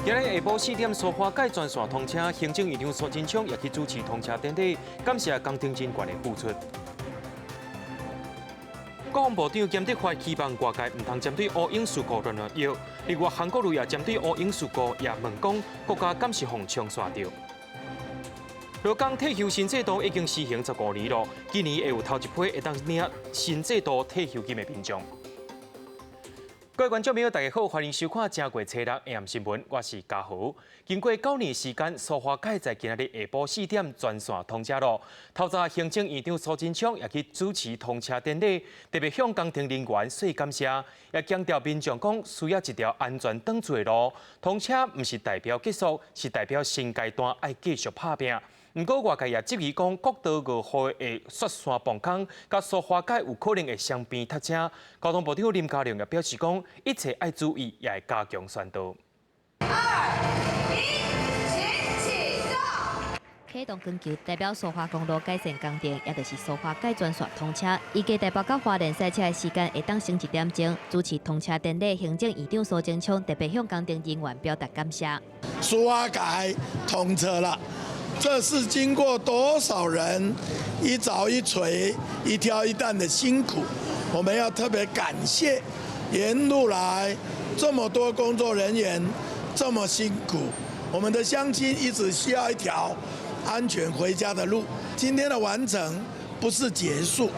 今日下晡4點，蘇花改全線通車，行政院長蘇貞昌也去主持通車典禮，感謝工程人員的付出。國防部長兼德發希望外界毋通針對烏蠅事故亂亂藥，另外韓國瑜也針對烏蠅事故也問講，國家敢是予槍殺著？勞工退休新制度已經施行15年囉，今年會有頭一批會當領新制度退休金的民眾。各位觀眾朋友，大家好，歡迎收看正月初六暗新聞，我是嘉豪。經過9年時間，蘇花改在今仔日下晡四點全線通車囉。透早行政院長蘇貞昌也去主持通車典禮，特別向工程人員說感謝，也強調民眾講需要一條安全轉厝的路。通車毋是代表結束，是代表新階段愛繼續拍拚。毋過外界也質疑講，國道五號的雪山磅空，佮蘇花改有可能會雙邊塞車。交通部長林佳龍也表示講，一切愛注意，也會加強宣導。二一，請啟動。啟動光球代表蘇花公路改善工程，也就是蘇花改全線通車。預計台北到花蓮賽車的時間會當省一點鐘。主持通車典禮，行政院長蘇貞昌特別向工程人員表達感謝。蘇花改通車了。這是經過多少人一鑿一錘、一挑一擔的辛苦，我們要特別感謝沿路來這麼多工作人員這麼辛苦，我們的鄉親一直需要一條安全回家的路。今天的完成不是結束，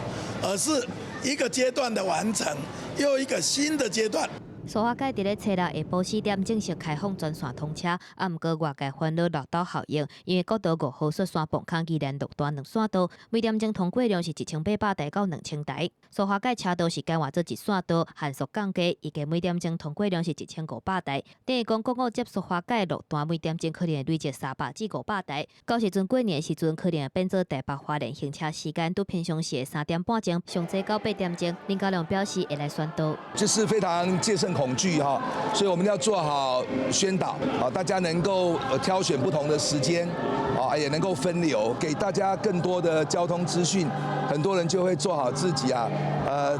而是一個階段的完成，又一個新的階段。蘇花改佇咧初六下晡四點正式開放全線通車，啊，毋過外界煩惱漏斗效應，因為國道五號雪山磅空宜蘭路段兩線道，每點鐘通過量是1800台到2000台。蘇花改車道是改換做一線道，限速降低，預計每點鐘通過量是1500台。等於講，國五接蘇花改路段每點鐘可能會累積300至500台。到時陣過年的時陣，可能會變做台北花蓮行車時間對平常時的3點半鐘，上濟到8點鐘。林佳龍表示會來宣導，就是非常戒慎恐懼哈，所以我們要做好宣導啊，大家能夠挑選不同的時間啊，也能夠分流，給大家更多的交通資訊，很多人就會做好自己啊，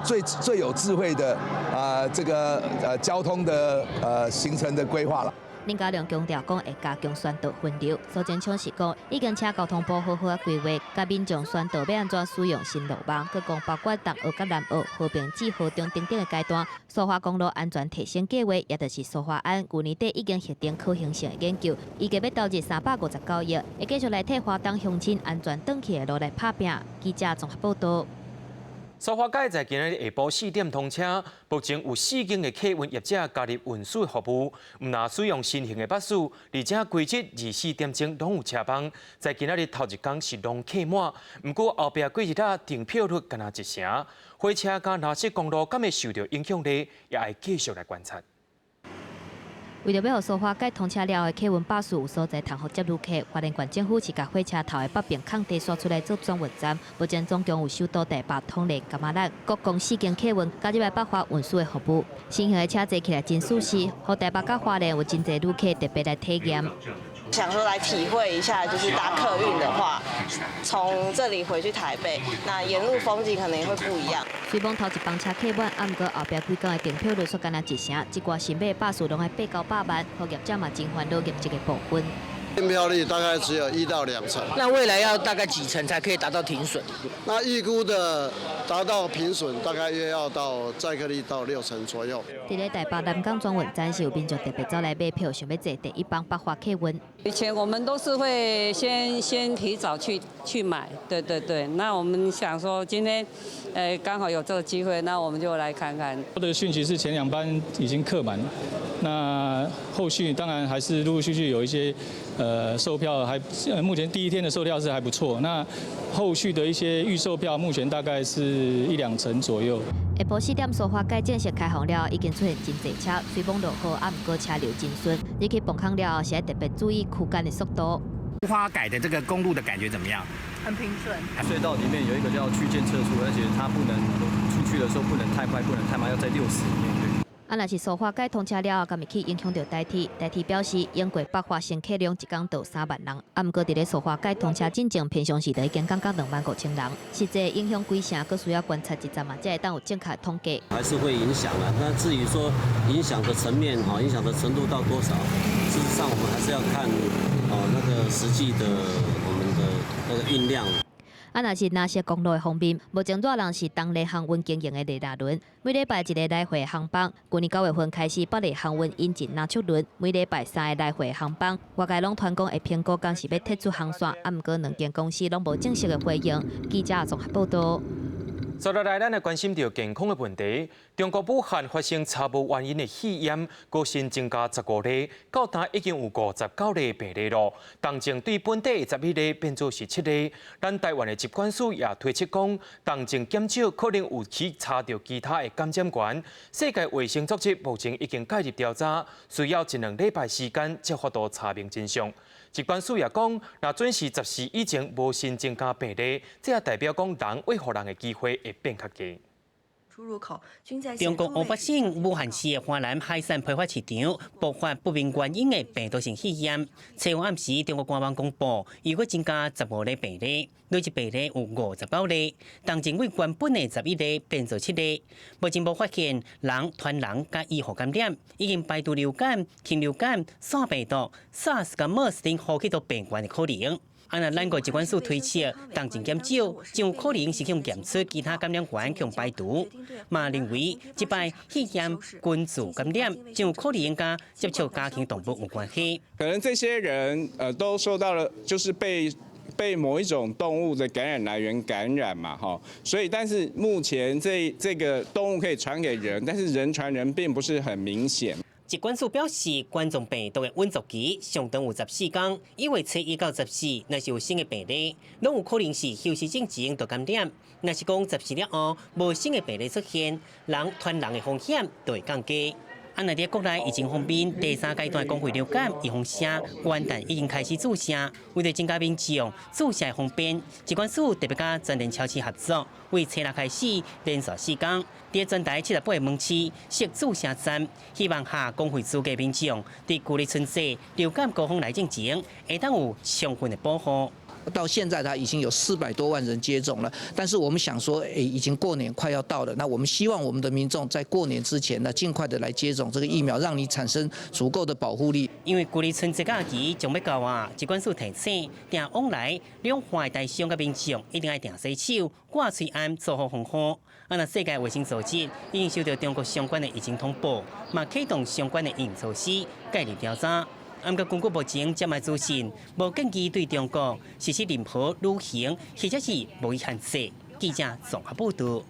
最最有智慧的啊，這個交通的行程的規劃了。林佳龍強調講會加強宣導分流，蘇貞昌是講已經請交通部好好仔規劃，共民眾宣導欲按怎使用新路網，閣講包括東澳佮南澳、和平至河中等等的階段，蘇花公路安全提升計劃，也就是蘇花安，舊年底已經核定可行性的研究，預計欲投入359億，會繼續來替花東鄉親安全轉去的路來拍拚。記者綜合報道。蘇花改在今日下晡四點通車，目前有四間的客運業者加入運輸服務，毋但使用新型的巴士，而且規日24點鐘攏有車班。在今日頭一工是攏客滿，毋過後壁幾日仔訂票率干焦一成，火車佮藍色公路敢會受著影響呢？也愛繼續來觀察。為著欲予蘇花改通車了後的客運巴士有所在通予接旅客，花蓮縣政府是共火車頭的北邊空地徙出來做轉運站。目前總共有首都台北、統聯、柑仔力各共四間客運加入來北花運輸的服務。新型的車坐起來真舒適，予台北佮花蓮有真濟旅客特別來體驗。想說來體會一下，就是搭客運的話，從這裡回去台北，那沿路風景可能也會不一樣。雖罔頭一班車客滿，啊，毋過後壁幾工的訂票率卻干焦一成，這寡新買的巴士攏愛八九百萬，予業者嘛真煩惱業績的部分。訂票率大概只有1到2成。那未來要大概幾成才可以達到停損？那預估的達到平損，大概約要到載客率到6成左右。佇咧台北南港轉運站是有民眾特別走來買票，想欲坐第一班北花客運。以前我們都是會先提早去買，對對對。那我們想說今天，剛好有這個機會，那我們就來看看。我的訊息是前兩班已經客滿，那後續當然還是陸陸續續有一些售票還目前第一天的售票是還不錯，那後續的一些預售票目前大概是一兩成左右。下晡四點蘇花改正式開放了，已經出現真濟車，雖罔落雨，啊，毋過車流真順。入去磅空了後，是愛特別注意區間的速度。花改的這個公路的感覺怎麼樣？很平順。隧道裡面有一個叫區間測速，而且它不能出去的時候不能太快，不能太慢，要在60以內。啊，若是蘇花改通車了後，敢會去影響著台鐵？台鐵表示，經過北化乘客量一工就3萬人，啊，毋過佇咧蘇花改通車進前，平常時就已經降到2萬5千人。實際影響幾成，閣需要觀察一陣嘛，才會當有正確統計。還是會影響啊。那至於說影響的層面，哈，影響的程度到多少？事實上，我們還是要看哦那個實際的我們的那個運量。啊，若是藍色公路的方面，目前熱人是東麗航運經營的麗達輪，每禮拜一个來回航班。去年9月份開始，北麗航運引進藍速輪，每禮拜三个來回航班。外界攏傳講會評估敢是欲撤出航線，啊，毋過兩間公司攏無正式的回應。記者綜合報道。接落來，咱來關心著健康的問題。中國武漢發生查無原因的肺炎，閣新增加15例，到今已經有59例病例囉。當前對本地的11例變做是7例。咱台灣的疾管署也推測講，當前減少可能有去查著其他的感染源。世界衛生組織目前已經介入調查，需要一兩禮拜時間才有法度查明真相。疾管署也講，若準是14以前無新增加病例，這也代表講人餵予人的機會會變較低。中國湖北省武漢市的華南海產批發市場爆發不明原因的病毒性肺炎。初五暗時，中國官方公布又閣增加15例病例，累計病例有59例。當前為原本的11例變做7例。目前無發現人傳人佮醫護感染，已經排除流感、禽流感、腺病毒、SARS佮 MERS 等呼吸道病原的可能。啊，若咱國疾管署推測，當前減少，真有可能是去檢出其他感染源予排除。嘛認為這擺肺炎群聚感染，真有可能佮接觸家禽動物有關係。可能這些人都受到了，就是被某一種動物的感染來源感染嘛，哈，所以但是目前這個動物可以傳給人，但是人傳人並不是很明顯。疾管署表示，冠狀病毒的穩住期上長有14天，意味初一到十四，若是有新的病例，攏有可能是休息進前就感染。若是講十四了後無新的病例出現，人傳人的風險就會降低。啊，若佇國內疫情方面，第三階段公費流感預防射，元旦已經開始注射。為著增加民眾注射的方便，疾管署特別佮全聯超市合作，為初六開始連續4天，佇全台78個門市設注射站，希望合公費資格民眾佇舊曆春節流感高峰來進前，會當有充分的保護。到現在，他已經有400多萬人接種了。但是我們想說，誒，已經過年快要到了，那我們希望我們的民眾在過年之前呢，盡快的來接種這個疫苗，讓你產生足夠的保護力。因為舊曆春節假期將欲到啊，疾管署提醒，定往來兩岸台商佮民眾一定愛定洗手、掛喙罨、做好防護。啊，若世界衛生組織已經收到中國相關的疫情通報，嘛啟動相關的應措施介入調查。毋過根據目前這擺資訊，無建議對中國實施任何旅行或者是貿易限制。記者綜合報道。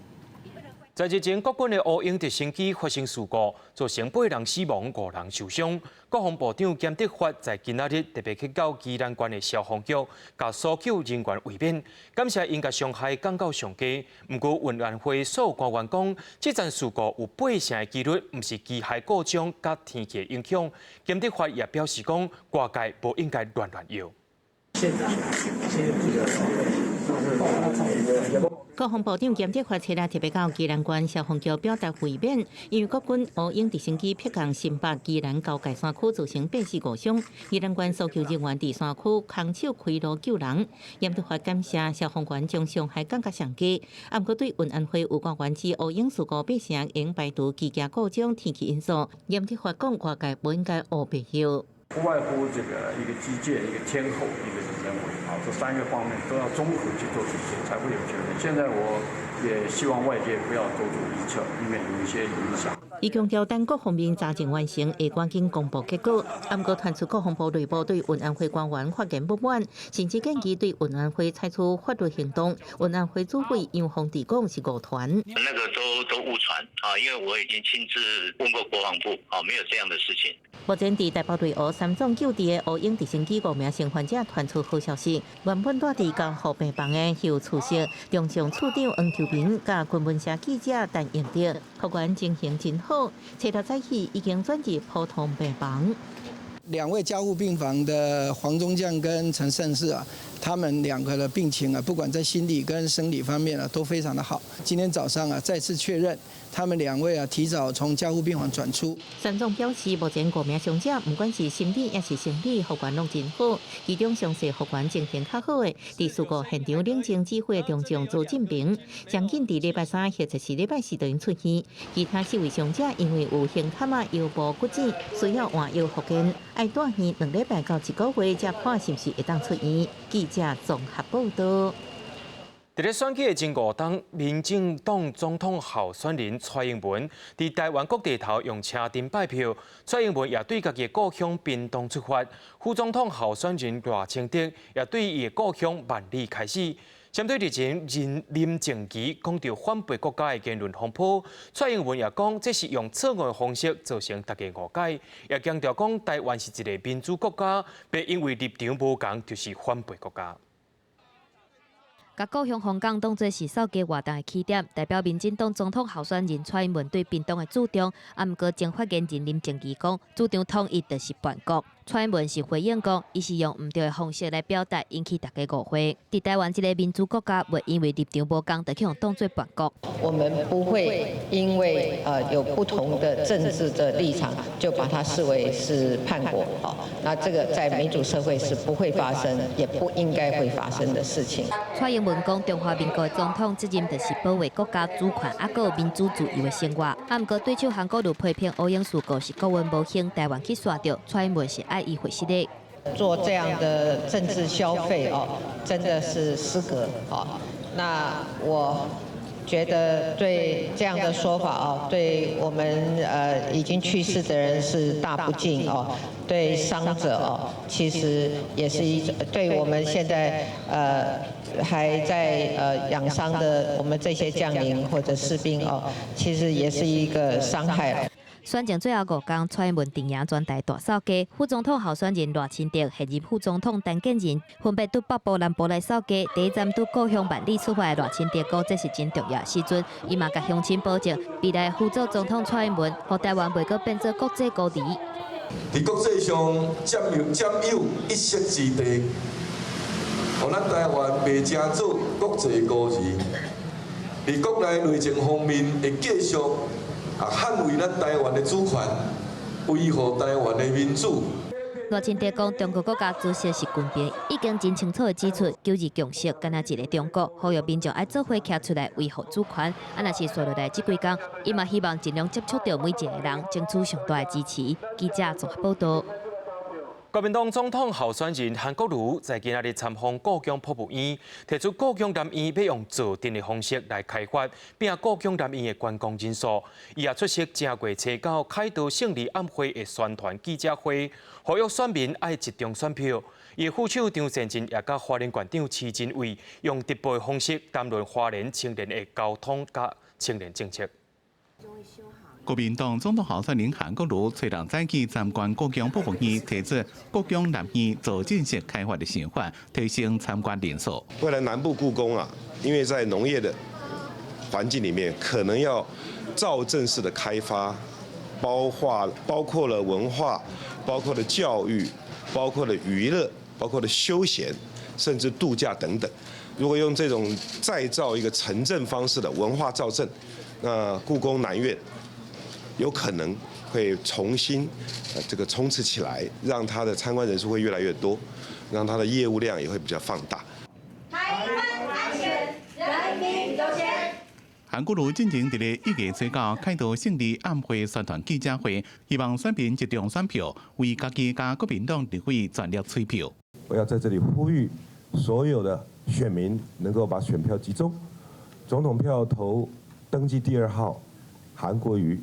在日前，國軍的烏鷹直升機發生事故，造成八人死亡、五人受傷。國防部長兼德發在今仔日特別去到宜蘭縣的消防局，共搜救人員慰勉，感謝𪜶共傷害降到上低。毋過運安會所有官員講，這場事故有八成的機率毋是機械故障佮天氣影響。兼德發也表示講，外界無應該亂亂臆。國防部長兼德發初六特別到宜蘭縣消防局表達慰勉，因為國軍烏鷹直升機迫降新北宜蘭高界山區，造成八死五傷。宜蘭縣搜救人員佇山區空手開路救人，嚴德發感謝消防員將傷害降到上低。啊，毋過對運安會有官員指烏鷹事故八成應排除機械故障、天氣因素，嚴德發講外界無應該烏白臆。不外乎這個一個機械、一個天候、一個是人為，啊，這三個方面都要綜合去做解釋，才會有結論。現在我也希望外界不要多做臆測，以免有一些影響。伊強調，等各方面查證完成，會趕緊公布結果。毋過傳出國防部內部對運安會官員發言不滿，甚至建議對運安會採取法律行動。運安會主委楊宏智講是誤傳。那個都誤傳啊，因為我已經親自問過國防部，啊，沒有這樣的事情。目前佇台北瑞和三總救治的烏鷹直升機五名生還者傳出好消息，原本蹛佇加護病房的休處室，中將處長黃秋平佮軍聞社記者陳英德，復原情形真好，初六早起已經轉入普通病房。兩位加護病房的黃中將跟陳勝士啊，他們兩個的病情啊，不管在心理跟生理方面啊，都非常的好。今天早上啊，再次確認，他們兩位啊，提早從加護病房轉出。孫總表示，目前五名傷者，毋管是心理抑是生理復原攏真好，其中傷勢復原情形較好的，佇事故現場冷靜指揮的中將朱進平，將近佇禮拜三或者是禮拜四就會出院。其他四位傷者因為有胸坎仔腰部骨折，需要換藥復健，愛住院2禮拜到一個月，才看是毋是會當出院。記者綜合報道。佇咧選舉的前5冬，民進黨總統候選人蔡英文佇台灣各地頭用車陣拜票，蔡英文也對家己的故鄉屏東出發，副總統候選人賴清德也對伊的故鄉萬里開始。針對日前林靜儀講著反背國家的言論風波，蔡英文也講這是用錯誤的方式造成大家誤解，也強調講台灣是一个民主國家，袂因為立場無仝就是反背國家。共故鄉風港當作是掃街活動的起點，代表民進黨總統候選人蔡英文對屏東的主張，啊，毋過前發言人林靜儀講，主張統一就是叛國。蔡英文是回應講，伊是用毋對的方式來表達，引起大家誤會。佇台灣這个民主國家，袂因為立場無仝，就去予當做叛國。我們不會因為有不同的政治的立場，就把它視為是叛國。哦，那這個在民主社會是不會發生，也不應該會發生的事情。蔡英文講，中華民國總統責任就是保衛國家主權，抑閣有民主自由的生活。啊，毋過對手韓國瑜批評烏蠅事故是國運無興，台灣去煞著，蔡英文是愛伊回實的。做這樣的政治消費哦，真的是失格哦。那我覺得對這樣的說法哦，對我們已經去世的人是大不敬哦，對傷者哦，其實也是一種對我們現在還在養傷的我們這些將領或者士兵哦，其實也是一個傷害。選戰最後5工，蔡英文陣營全台大掃街，副總統候選人賴清德、現任副總統陳建仁分別對北部、南部來掃街。第一站對故鄉萬里出發的賴清德講，這是真重要的時陣，伊嘛共鄉親保證，未來輔佐總統蔡英文，予台灣袂閣變做國際孤兒。佇國際上佔有一席之地，予咱台灣袂成做國際孤兒。佇國內內政方面會繼續捍衛咱台灣的主權，維護台灣的民主。賴清德講，中國國家主席習近平已經真清楚的指出，九二共識敢若一个中國，呼籲民眾愛做伙徛出來維護主權。啊，若是紲落來這幾工，伊嘛希望盡量接觸著每一个人，爭取上大的支持。記者綜合報道。國民黨總統候選人韓國瑜在今仔日參訪故宮博物院，提出故宮南院欲用造鎮的方式來開發，拼故宮南院的觀光人數。伊也出席正月初九凱道勝利晚會的宣傳記者會，呼籲選民愛集中選票。伊的副手張善政也佮花蓮縣長徐榛蔚用直播的方式談論花蓮青年的交通佮青年政策。國民黨總統候選人韓國瑜初六早起參觀故宮博物院，提出故宮南院造鎮式開發的想法，提升參觀人數。未來南部故宮啊，因為在農業的環境裡面，可能要造鎮式的開發，包括了文化，包括了教育，包括了娛樂，包括了休閒，甚至度假等等。如果用這種再造一個城鎮方式的文化造鎮，那故宮南院有可能會重新這個衝刺起來，讓它的參觀人數會越來越多，讓它的業務量也會比較放大。台灣安全，人民優先。韓國瑜進前佇咧1月初九凱道勝利晚會宣傳記者會，希望選民集中選票，為家己佮國民黨立委全力催票。我要在這裡呼籲所有的選民能夠把選票集中，總統票投登記第二號韓國瑜。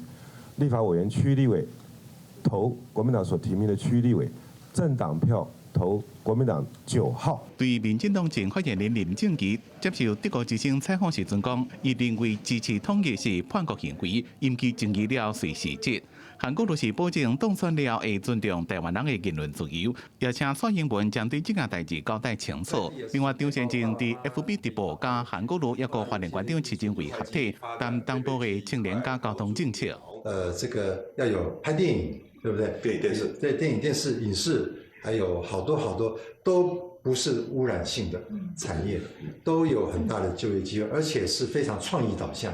立法委員、區立委投國民黨所提名的區立委，政黨票投國民黨9號。對民進黨前發言人林靜儀接受德國之聲採訪時陣講，伊認為支持統一是叛國行為，引起爭議了隨時節。韓國瑜是保證當選了會尊重台灣人的言論自由，也請蔡英文將對這件代誌交代清楚。另外，張善政佇 FB 直播，佮韓國瑜抑閣花蓮縣長徐榛蔚合體，談東部的青年佮交通政策。這個要有拍電影，對不對？電影電視，對，電影電視影視，還有好多好多都。不是污染性的產業，都有很大的就業機會，而且是非常創意導向。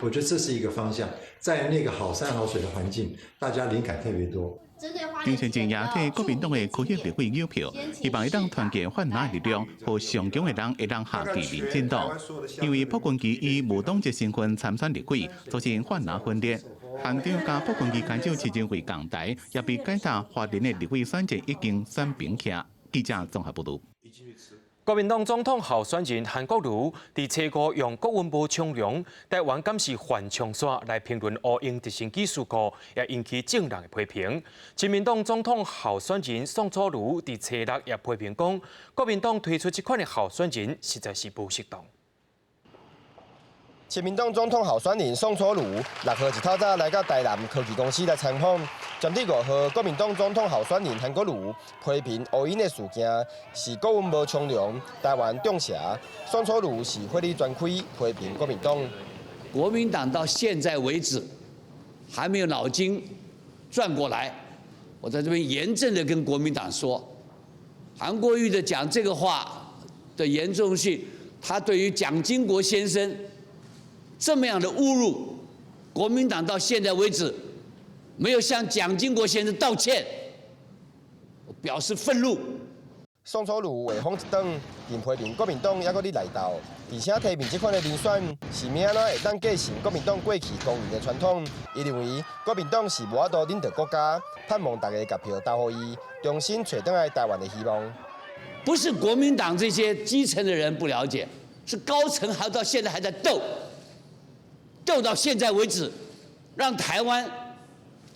我覺得這是一個方向，在那個好山好水的環境，大家靈感特別多。張善政也替國民黨的區域立委募票，希望會當團結泛藍力量，予上強的人會當下擊民進黨。因為朴槿惠以無黨籍身份參選立委，造成泛藍分裂。韓長佮朴槿惠牽手市政會共台，也被解答花蓮的立委選戰已經選平起。記者綜合報導。國民黨總統候選人韓國瑜佇初五用國運無長龍，台灣敢是泛長線來評論烏鷹直升機事故，也引起眾人的批評。親民黨總統候選人宋楚瑜佇初六也批評講，國民黨推出這款的候選人實在是無適當。親民黨總統候選人宋楚瑜6號一透早來到台南科技公司來參訪。針對5號國民黨總統候選人韓國瑜批評烏鷹的事件是國運無長龍，台灣中邪。宋楚瑜是火力全開批評國民黨。國民黨到現在為止還沒有腦筋轉過來。我在這邊嚴正的跟國民黨說，韓國瑜的講這個話的嚴重性，他對於蔣經國先生這麼樣的侮辱，國民黨到現在為止沒有向蔣經國先生道歉，表示憤怒。宋楚瑜話鋒一轉，並批評國民黨猶閣咧內鬥，而且提名這款的人選是欲按怎會當繼承國民黨過去光榮的傳統。伊認為國民黨是無法度領導國家，盼望大家共票投予伊，重新揣轉來台灣的希望。不是國民黨這些基層的人不了解，是高層還到現在還在鬥，鬥到現在為止，讓台灣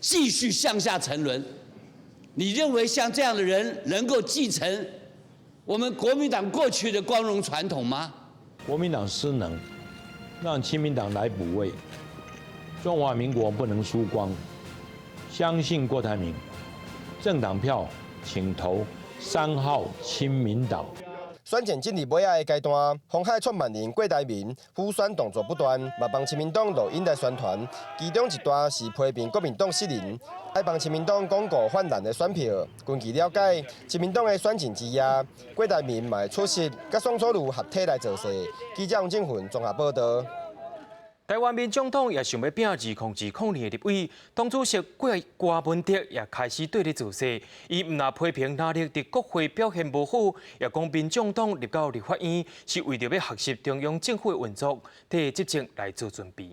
繼續向下沉淪。你認為像這樣的人能夠繼承我們國民黨過去的光榮傳統嗎？國民黨失能，讓親民黨來補位。中華民國不能輸光，相信郭台銘，政黨票請投3號親民黨。選戰進入尾仔的階段，鴻海創辦人郭台銘輔選動作不斷，嘛幫親民黨錄音來宣傳。其中一段是批評國民黨失能，愛幫親民黨鞏固泛藍的選票。根據了解，親民黨的選戰之夜，郭台銘嘛會出席，佮宋楚瑜合體來造勢。記者王正雲綜合報導。台灣民眾黨也想欲拚2020年的立委，黨主席郭文哲也開始對咧造勢。伊毋但批評藍綠佇國會表現無好，也講民眾黨入到立法院是為著欲學習中央政府的運作，替執政來做準備。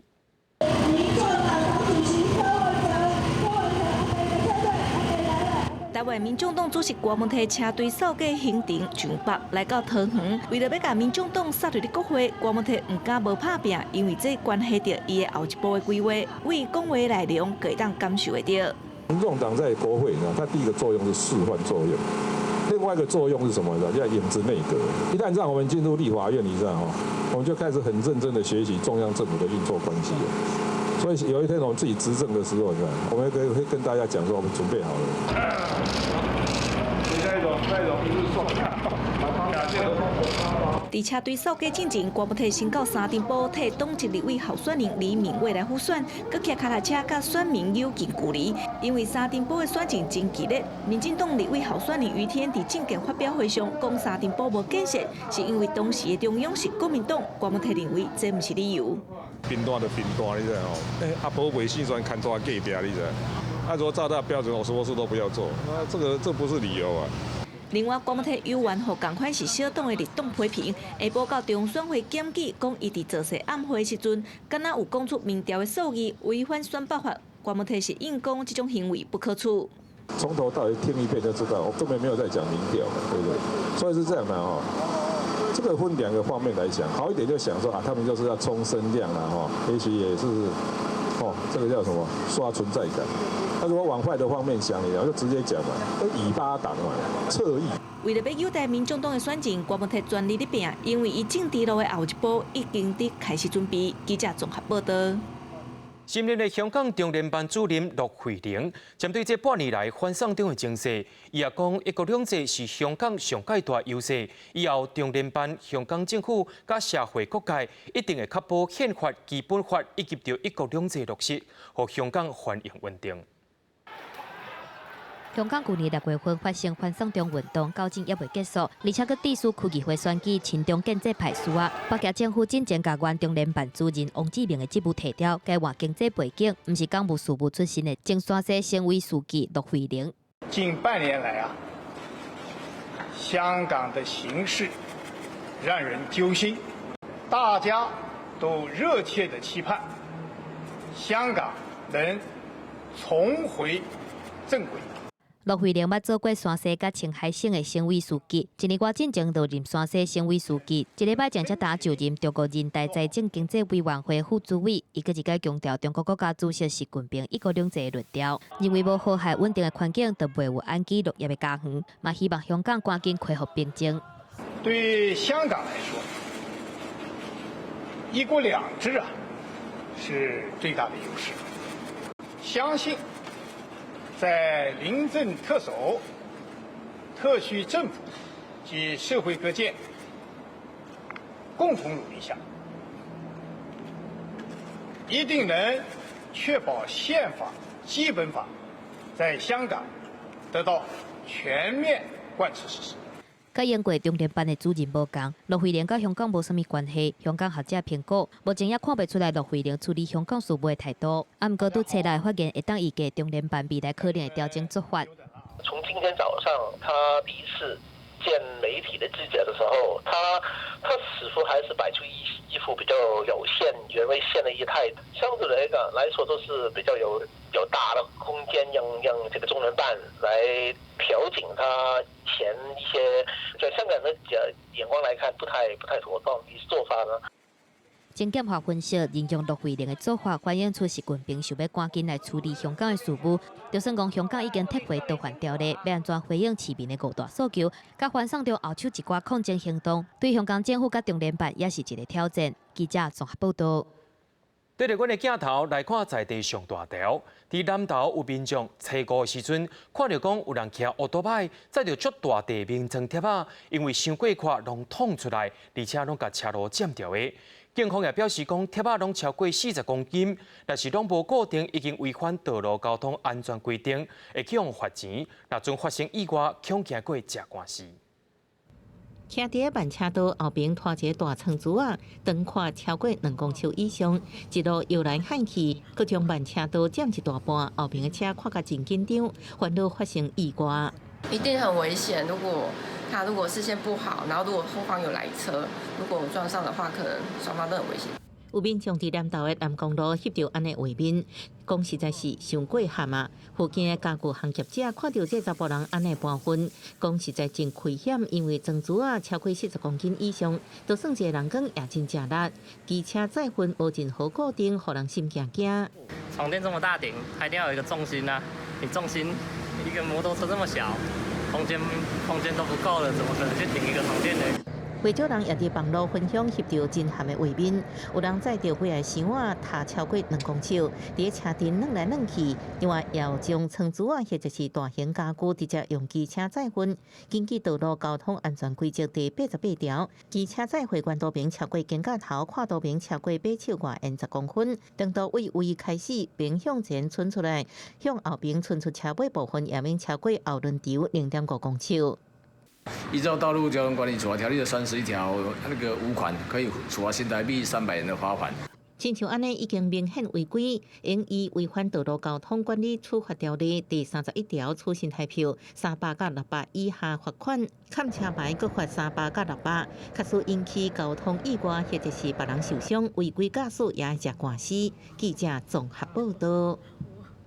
台灣民眾黨主席郭文鐵車隊掃過興城、上北，來到桃園，為著欲共民眾黨殺入咧國會，郭文鐵毋敢無拍拚，因為這關係著伊的後一步的規劃，為講話內容會當感受會著。民眾黨在國會呢，它第一個作用是示範作用，另外一個作用是什麼呢？叫影子內閣。一旦讓我們進入立法院，你知道吼，我們就開始很認真的學習中央政府的運作關係。所以有一天我們自己執政的時候，你看，我們可以會跟大家講說，我們準備好了。佇車隊掃街進前，郭文鐵先到三重埔替黨籍立委候選人李敏偉來輔選，閣騎跤踏車佮選民有近距離。因為三重埔的選戰真激烈，民進黨立委候選人余天佇政見發表會上講三重埔無建設，是因為當時的中央是國民黨，郭文鐵認為這毋是理由。貧惰就貧惰，你知吼？阿婆袂死選牽拖隔壁，你知？啊，如果照他標準，我什麼事都不要做，那這個這不是理由啊。另外，郭文鐵有緣予仝款是小黨的綠黨批評，下晡到中選會檢舉，講伊佇造勢暗會時陣，敢若有講出民調的數字違反選罷法。郭文鐵是硬講這種行為不可取。從頭到尾聽一遍就知道，我根本沒有在講民調，對不對？所以是這樣的哦。這個分兩個方面來講，好一點就想說啊，他們就是要衝聲量啦，吼，也許也是，哦，這個叫什麼刷存在感。那如果往壞的方面想，你就直接講嘛，尾巴黨嘛，側翼。為著欲誘導民眾黨的選戰，郭文鐵全力咧拚，因為伊政治路的後一步已經佇開始準備。記者綜合報導。新任的香港中聯辦主任駱惠寧針對這半年來反送中的情勢，伊也講一國兩制是香港上蓋大優勢。以後中聯辦、香港政府佮社會各界一定會確保憲法、基本法以及著一國兩制落實，予香港繁榮穩定。香港舊年六月份發生反送中運動，到今猶未結束，而且閣致使區議會選舉親中建制派輸啊。北京政府進前共原中聯辦主任王志民的職務撤掉，改換經濟背景，毋是港務事務出身的前山西省委書記駱惠寧。近半年來啊，香港的形勢讓人揪心，大家都熱切的期盼香港能重回正軌。駱惠寧捌做過山西佮青海省的省委書記，一年外進前就任山西省委書記，一禮拜前才剛就任中國人大財政經濟委員會副主委。伊閣一擺強調中國國家主席習近平一國兩制的論調，認為無和諧穩定的環境，就袂有安居樂業的家園。嘛希望香港趕緊恢復平靜。對香港來說，一國兩制啊，是最大的優勢。相信在林鄭特首、特區政府及社會各界共同努力下，一定能確保憲法、基本法在香港得到全面貫徹實施。佮英國中聯辦的主任無仝，駱惠寧佮香港無啥物關係。香港學者評估，目前也看袂出來駱惠寧處理香港事務的態度。啊，毋過拄冊來發言，會當預計中聯辦未來可能會調整做法。從今天早上他第一次見媒體的記者的時候，他似乎還是擺出一副比較有限、原位線的一態度，相對來講來說都是比較有大的空間讓這個中聯辦來調整他前一些在香港的眼光來看不太妥當的做法呢。曾劍華分析，形容駱惠寧的做法反映出習近平想欲趕緊來處理香港的事務。就算講香港已經撤回逃犯條例，欲按怎回應市民的五大訴求，佮反送中後手一寡抗爭行動，對香港政府佮中聯辦也是一個挑戰。記者綜合報道。對著阮的鏡頭來看，在地上大條，佇南投有民眾初五的時陣，看著講有人騎歐多擺載著足大塊眠床貼仔，因為傷過闊，攏淌出來，而且攏共車路佔著的。警方也表示講，貼仔攏超過40公斤，若是攏無固定，已經違反道路交通安全規定，會去予罰錢。若陣發生意外，恐驚閣會食官司。徛佇慢車道後邊拖一個大床褥仔，長寬超過2公尺以上，一路搖來晃去，閣將慢車道佔一大半，後邊的車看甲真緊張，煩惱發生意外。一定很危險。如果他如果視線不好，然後如果後方有來車，如果撞上的話，可能雙方都很危險。有民眾佇南投的南公路翕著按呢畫面，講實在是傷過險啊！附近的家具行業者看著這查埔人按呢搬運，講實在真危險，因為床褥仔超過40公斤以上，就算一個人扛也真食力。機車載運無任何固定，予人心驚驚。床墊這麼大頂，它一定要有一個重心啊！你重心一個摩托車這麼小，空間都不夠了，怎麼可能去頂一個床墊呢？不少人也佇網路分享翕著真險的畫面，有人載著幾个箱仔，踏超過2公尺，佇咧車頂轉來轉去。另外，也有將床褥仔或者是大型家具直接用機車載運。根據道路交通安全規則第88條，機車載貨懸度平超過肩胛頭，闊度平超過把手外緣10公分，長度位位開始並向前伸出來，向後邊伸出車尾部分，也免超過後輪長0.5公尺。依照《道路交通管理處罰條例》的31條那個5款，可以處罰新台幣300元的罰款。親像按呢已經明顯違規，應依違反道路交通管理處罰條例第31條處新台票300到600以下罰款，崁車牌閣罰300到600。假使引起交通意外或者是別人受傷，違規駕駛也會食官司。記者綜合報道。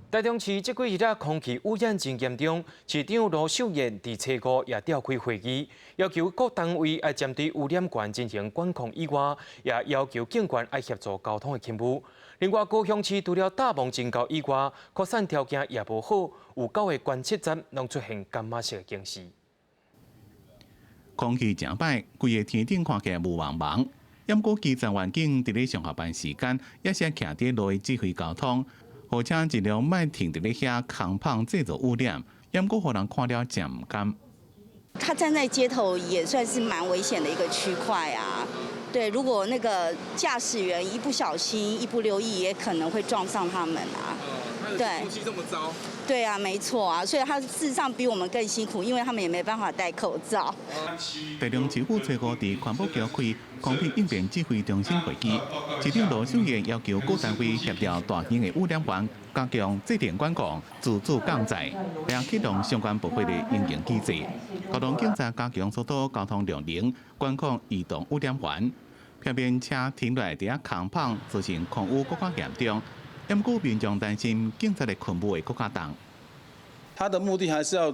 台中市這幾日仔空氣污染真嚴重，市長盧秀燕佇初五也召開會議，要求各單位愛針對污染源進行管控以外，也要求警員愛協助交通的勤務。另外，高雄市除了罩霧真厚以外，擴散條件也無好，有九個觀測站攏出現柑仔色的警示。空氣誠歹，規個天頂看起來霧茫茫。毋過基層員警佇咧上下班時間，也是徛佇路的指揮交通。貨車盡量莫停佇咧遐空放製造污染，毋過予人看了誠毋甘。他站在街頭也算是蠻危險的一個區塊啊。對，如果那個駕駛員一不小心、一不留意，也可能會撞上他們啊。對，空氣這麼糟。對啊，沒錯啊，所以他事實上比我們更辛苦，因為他們也沒辦法戴口罩。台中市府初五佇環保局開空氣應變指揮中心會議，市長盧秀燕要求各單位協調大型的污染源，加強節電管控、自主降載，並啟動相關部會的應用機制。交通警察加強疏導交通量能，管控移動污染源，避免車停落來佇遐空放，造成空污閣較嚴重。毋過民眾擔心警察的勤務會閣較重。他的目的還是要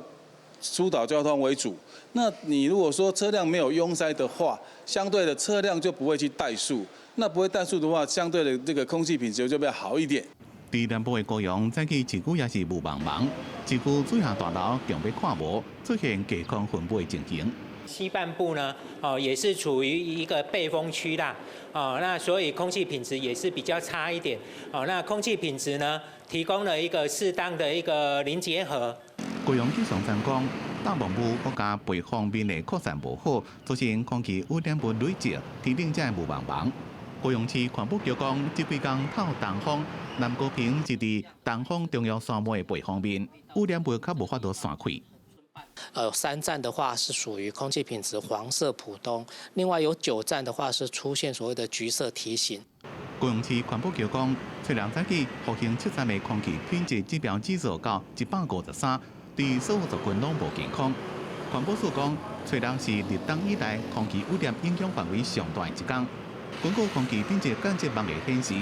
疏導交通為主。那你如果說車輛沒有擁塞的話，相對的車輛就不會去怠速。那不會怠速的話，相對的這個空氣品質就比較好一點。佇南部的高雄，早起市區也是霧茫茫，市區主要大樓強欲看無，出現低空分布的情形。西半部呢，哦，也是處於一個背風區啦，哦，那所以空氣品質也是比較差一點，哦，那空氣品質呢，提供了一個適當的一個凝結核。高雄氣象站講，大霧閣加背風面的擴散無好，造成空氣污染物累積，天頂才會霧茫茫。高雄市環保局講，這幾工透東風，南高屏是佇東風中央山脈的背風面，污染物較無法度散開。3站的話是屬於空氣品質黃色普通，另外有9站的話是出現所謂的橘色提醒。高雄市環保局講，初六早起復興七站的空氣品質指標指數到153，對所有族群攏無健康。環保署講，初六是立冬以來空氣污染影響範圍上大的一天。根據空氣品質監測網的顯示，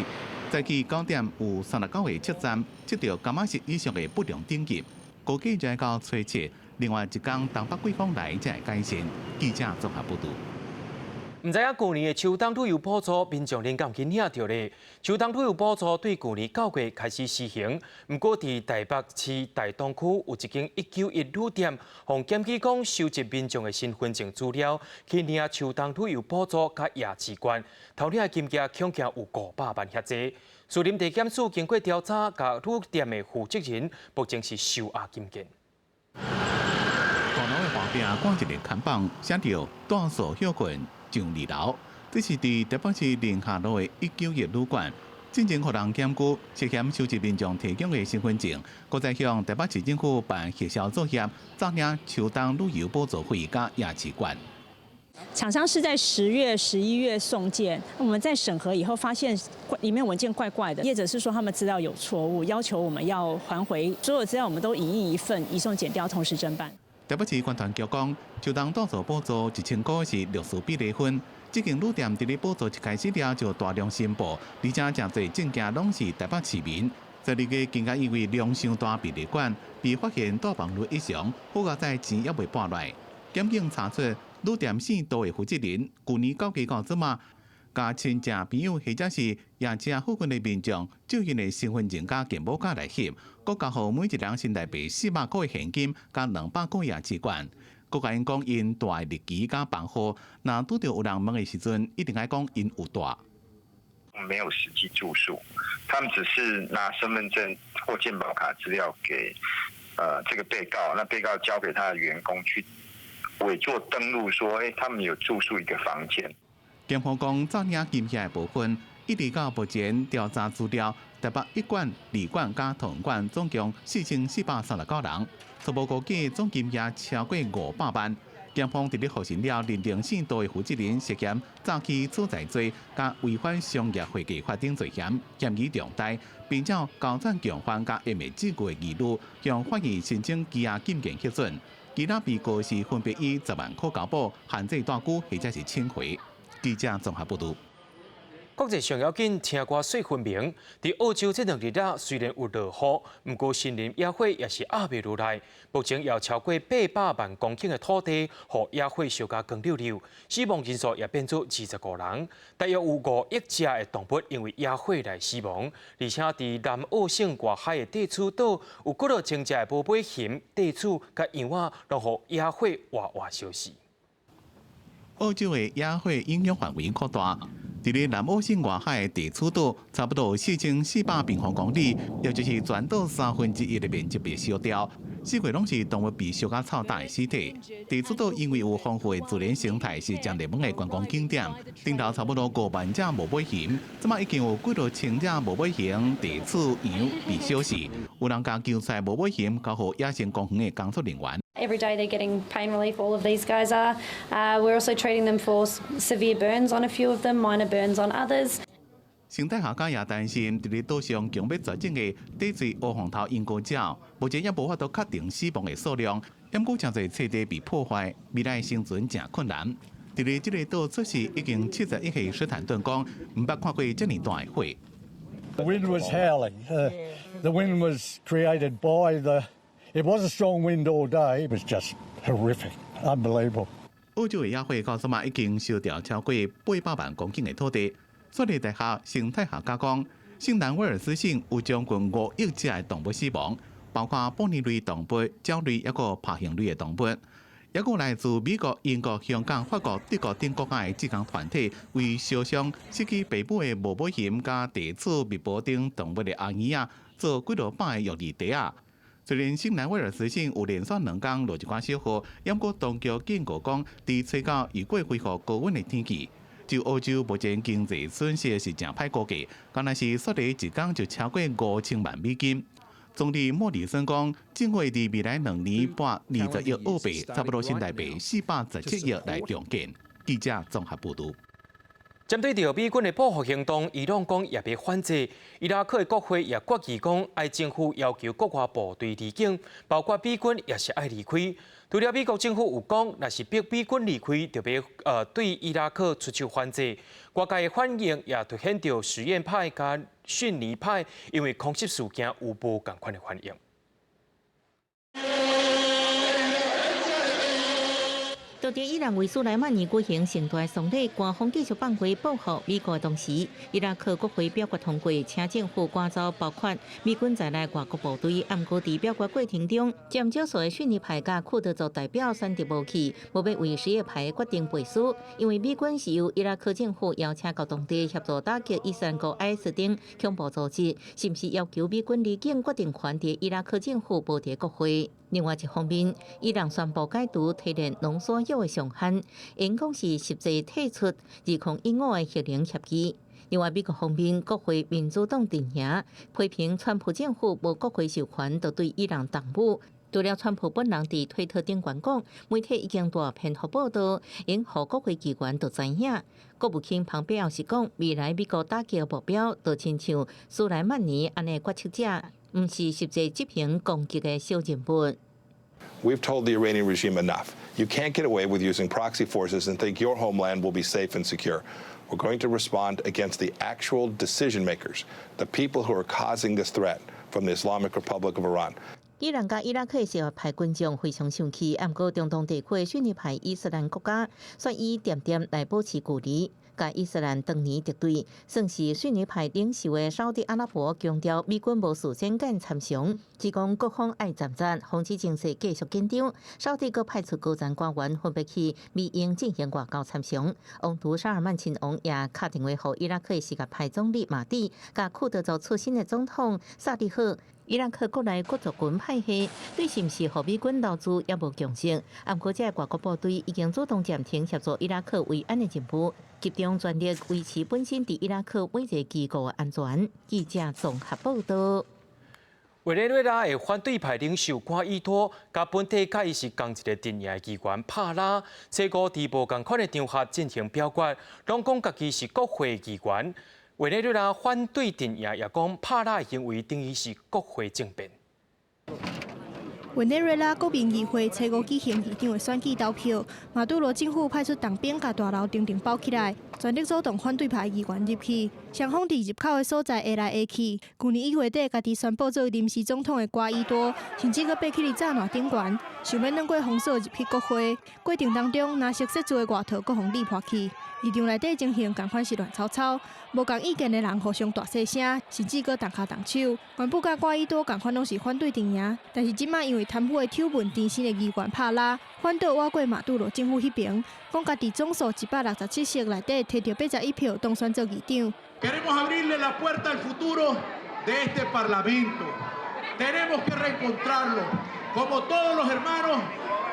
早起9點有39個測站測著柑仔色以上的不良等級，估計就到初七。另外一工東北季風來才會改善。記者綜合報導。毋知影舊年的秋冬旅遊補助，民眾恁敢有去領著咧？秋冬旅遊補助對舊年9月開始施行，毋過佇台北市大東區有一間191旅店，予檢舉講收集民眾的身份證資料，去領秋冬旅遊補助佮夜市券，偷領的金額恐驚有500萬遐濟。士林地檢署經過調查，共旅店的負責人目前是收押禁見。大樓的旁邊掛一个看板，寫著“住宿歇睏上二樓”。這是佇台北市寧夏路的191旅館，進前予人檢舉涉嫌收集民眾提供的身份證，閣再向台北市政府辦核銷作業，詐領秋冬旅遊補助費佮夜市券。廠商是在10月、11月送件，我們在審核以後發現裡面文件怪怪的，業者是說他們資料有錯誤，要求我們要還回所有資料，我們都影印一份，移送檢調，同時偵辦。台北市觀團局講，秋冬住宿補助1000塊是六十比例分，這間旅店佇咧補助一開始了就大量申報，而且誠濟證件攏是台北市民。12月更加因為量傷大比例管，被發現帶房率異常，好佳哉錢猶未撥來。檢警查出旅店姓杜的負責人，舊年9月到這馬，共親戚朋友或者是夜市附近的民眾借𪜶的身份證佮健保卡來翕，閣交予每一人新台幣400塊現金，佮200塊夜市券。閣共𪜶講𪜶蹛的日期佮房號，若拄著有人問的時陣，一定愛講𪜶有蹛。沒有實際住宿，他們只是拿身份證或健保卡資料給這個被告，那被告交給他的員工去偽作登錄，說，他們有住宿一個房間。檢方講，詐領金額的部分，一直到目前調查資料，台北一館、二館佮桃園館總共4439人，初步估計總金額超過500萬。檢方佇咧予審了認定姓杜的負責人涉嫌詐欺取財罪、佮違反商業會計法等罪嫌，嫌疑重大，並且勾串共犯佮湮滅證據的疑慮，向法院申請羈押禁見核准。其他被告是分別以10萬塊交保、限制蹛居或者是請回。記者綜合報導。國際上要緊，聽歌細分明。佇澳洲這兩日啊，雖然有落雨，毋過森林野火也是壓袂落來。目前有超過800萬公頃的土地，予野火燒甲光溜溜，死亡人數也變做25人。大約有5億隻的動物因為野火來死亡。而且佇南澳省外海的袋鼠島，有幾若千隻的無尾熊、袋鼠佮羊仔，攏予野火活活燒死。澳洲的野火影響範圍擴大，佇咧南澳省外海的地鼠島，差不多4400平方公里，也就是全島三分之一的面積被燒掉。四圍攏是動物被燒甲臭焦的屍體。地鼠島因為有豐富的自然生態，是誠熱門的觀光景點。頂頭差不多5萬隻無尾熊，這擺已經有幾多千隻無尾熊、地鼠、羊被燒死。有人共救出無尾熊交予野生公園的工作人員。 Every day they're getting pain relief, all of these guys are. We're also treating them for severe burns on a few of them, minor burns on others. 生態學家也擔心，佇咧島上強欲絕種的短喙烏鳳頭鸚鵡鳥，目前也無法度確定死亡的數量。毋過誠濟棲地被破壞，未來生存誠困難。佇咧這個島出世已經71歲史坦頓講，毋捌看過遮爾大的火。 The wind was howling. The wind was created by the. It was a strong wind all day. It was just horrific, unbelievable. 澳洲的野火到這擺已經燒掉超過800萬公頃的土地。雪梨大學生態學家講，新南威爾斯省有將近5億隻的動物死亡，包括哺乳類動物、鳥類，抑閣爬行類的動物。抑閣來自美國、英國、香港、法國、德國等國家的志工團體，為燒傷失去爸母的無尾熊佮地鼠、蜜婆等動物的阿嬰仔，做幾落百個育兒袋仔。雖然新南威爾斯省有連續2工落一寡小雨，毋過當局警告講，佇初九預過恢復高溫的天氣。就澳洲目前經濟損失是誠歹估計，敢若是雪梨一工就超過5000萬美金。總理莫里森講，政府會佇未來2年撥20億澳幣，差不多新台幣417億來重建。記者綜合報導。針對著美軍的報復行動，伊朗講也欲反制。伊拉克的國會也決議講，愛政府要求國外部隊離境，包括美軍也是愛離開。除了美國政府有講，若是逼美軍離開，就欲對伊拉克出手反制。外界的反應也凸顯著什葉派佮遜尼派，因為空襲事件有無仝款的反應。就佇伊朗為蘇萊曼尼舉行盛大喪禮，官方繼續放話報復美國的同時，伊拉克國會表決通過，請政府趕走包括美軍在內外國部隊。毋過佇表決過程中，佔少數的遜尼派佮庫德族代表選擇無去，無欲為什葉派決定背書，因為美軍是由伊拉克政府邀請到當地協助打擊伊斯蘭國 IS 等恐怖組織，是毋是要求美軍離境決定權佇伊拉克政府無佇國會。另外一方面，伊朗宣布解除提煉濃縮鈾的上限，𪜶講是實際退出2015的核能協議。另外，美國方面，國會民主黨陣營批評川普政府無國會授權，就對伊朗動武。除了川普本人佇推特頂懸講，媒體已經大篇幅報道，𪜶予國會議員都知影。國務卿蓬佩奧是講，未來美國打擊目標，就親像蘇萊曼尼按呢決策者，毋是實際執行攻擊的小人物。 We've told the Iranian regime enough. You can't get away with using proxy forces and think your homeland will be safe and secure. We're going to respond against the actual decision makers, the people who are causing this threat from the Islamic Republic of Iran. 伊朗佮伊拉克的什葉派群眾非常生氣，毋過中東地區的遜尼派伊斯蘭國家，煞以恬恬來保持距離。佮伊斯蘭當年敵對，算是遜尼派領袖的沙烏地阿拉伯強調，美軍無事先佮參詳，只講各方愛站站，防止情勢繼續緊張。沙烏地閣派出高層官員分別去美英進行外交參詳。王儲沙爾曼親王也敲電話予伊拉克的什葉派總理馬蒂，佮庫德族出身的總統薩利赫。伊拉克國內各族群派系對是毋是予美軍留駐猶無共識，毋過這外國部隊已經主動暫停協助伊拉克維安的任務，集中全力維持本身佇伊拉克每一個機構的安全。記者綜合報道。委內瑞拉的反對派領袖瓜伊多，佮本底佮伊是仝一个陣營的議員帕拉，初五佇無仝款的場合進行表決，攏講家己是國會議員。委內瑞拉反對陣營也講，帕拉的行為等於是國會政變。委內瑞拉國民議會初五舉行議長的選舉投票，馬杜羅政府派出重兵共大樓重重包起來，全力阻擋反對派議員入去。雙方佇入口的所在下來下去。舊年1月底，家己宣布做臨時總統的瓜伊多，甚至閣爬去佇柵欄頂懸，想欲鑽過封鎖入去國會。過程當中，藍色設置的外套閣予裂破去。議場內底情形仝款是亂糟糟，無仝意見的人互相大細聲，甚至閣動跤動手。原本佮瓜伊多仝款攏是反對陣營，但是這擺因為為貪腐的醜聞纏身的議員帕拉，反倒倚過馬杜羅政府彼爿，講家己總數167席內底提著81票當選做議長。 Queremos abrirle la puerta al futuro de este Parlamento. Tenemos que reencontrarlo. Como todos los hermanos,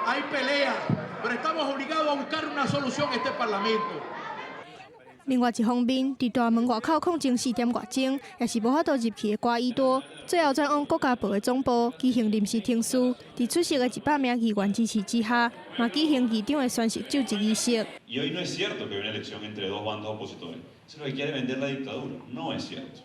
hay peleas, pero estamos obligados a buscar una solución a este Parlamento. 另外一方面，佇大門外口抗爭四點外鐘，也是無法度入去的瓜伊多，最後轉往國家報的總部舉行臨時程序，佇出席的100名議員支持之下，嘛舉行議長的宣誓就職儀式。 Y hoy no es cierto que hay una elección entre dos bandos opositores. Eso es lo que quiere vender la dictadura. No es cierto.